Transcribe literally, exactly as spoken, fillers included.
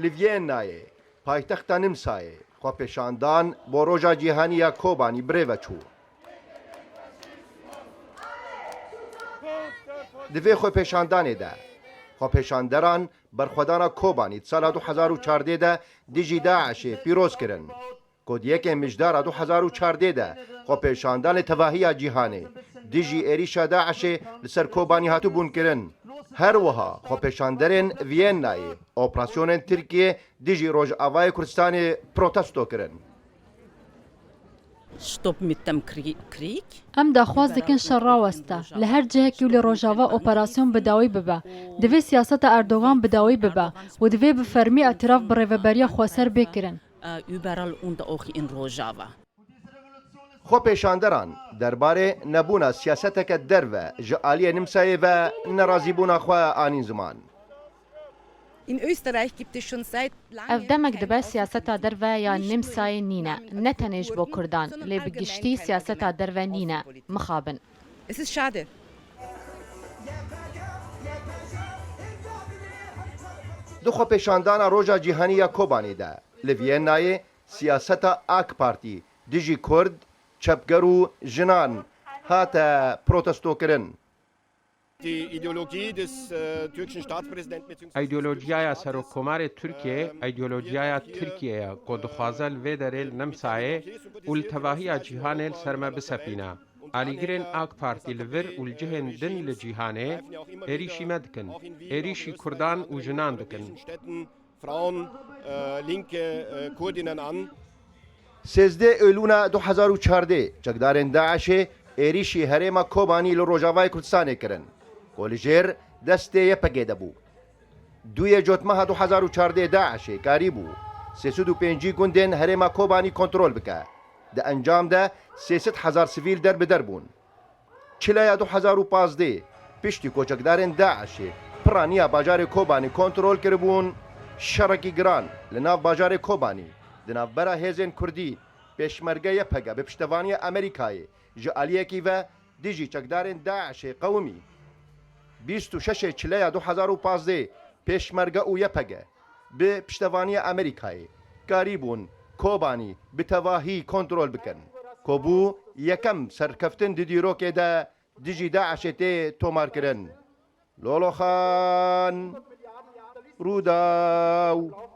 Li Vîyennayê, paytexta Nimsayê, xwepêşandan bo Roja Cîhanî ya Kobanî bi rê ve çû. Di vê xwepêşandanê de, xwepêşanderan berxwedana Kobanî di sala du hezar û çardeh de dijî DAIŞê pîroz kirin. Ku di yekê Mijdara du hezar û çardeh de xwepêşandanê tevahiya cîhanê dijî êrîşa DAIŞê li ser Kobanî hatibûn kirin. Her wiha xwepêşanderên Vîyennayê operasyonên Tirkiyê dijî Rojavayê Kurdistanê protesto kirin. Stopp mit dem Kri- Krieg. Em daxwaz dikin şer raweste. Li her cihekî û li Rojava operasyon bi dawî bibe. Divê siyaseta Erdogan bi dawî bibe û divê bi fermî etiraf bi rêveberiya xweser bê kirin. Äh, überall und auch in Rojava. Xwepêşanderan derbarê nebûna siyaseteke derve ji aliyê Nimsayê ve nerazîbûna xwe anîn ziman. In Österreich gibt es schon seit langem Ev demek kein dibe siyaseta Außenpolitik, derve ya nicht nur Nimsayê im nîne, Namen ne von tenê ji bo Kurden, Kurdan, sondern lê bi giştî allgemein keine siyaseta derve vernünftige nîne. Außenpolitik. Mixabin. Es ist schade. Di xwepêşandana Roja Cîhanî ya Kobanê de li Vîyennayê siyaseta AK Partî dijî Kurd, çepger û jinan hate protestokirin. Die Ideologie des äh, türkischen Staatspräsidenten beziehungsweise Îdeolojiyaya Serokkomarê Tirkiyê, îdeolojiyaya Tirkiyê ye ku dixwaze li vê derê li Nemsayê û li tevahiya cîhanê li ser me bisepîne. Alîgirên AK Partî li vir û li cihên din li cîhanê êrîşî me dikin. Êrîşî Kurdan û jinan dikin. Frauen, äh, Linke, äh, Kurdinnen an. Sêzdeh Eylûna du hezar û çardeh çekdarên DAIŞê êrîşî herêma Kobanî li Rojavayê Kurdistanê kirin, ku li jêr destê YPGê de bû. Duyê Cotmeha du hezar û çardeh DAIŞê karîbû sê sed û pêncî gundên herêma Kobanî kontrol bike. Di encam de sê sed hezar sivîl derbider bûn. Çileya du hezar û pazdeh, piştî ku çekdarên DAIŞê piraniya bajarê Kobanî kontrol kiribûn, şerekî giran li nav bajarê Kobanî di navbera hêzên Kurdî, Pêşmerge YPG bi piştevaniya Amerîkayê ji aliyekî ve dijî çekdarên DAIŞê qewimî. Bîst û şeş Çileya du hezar û pazdeh, Pêşmerge û YPG bi piştevaniya Amerîkayê karîbûn Kobanî bi tevahî kontrol bikin, ku bû yekem serkeftin di dîrokê de dijî DAIŞê tê tomarkirin. Loloxan, Rûdaw.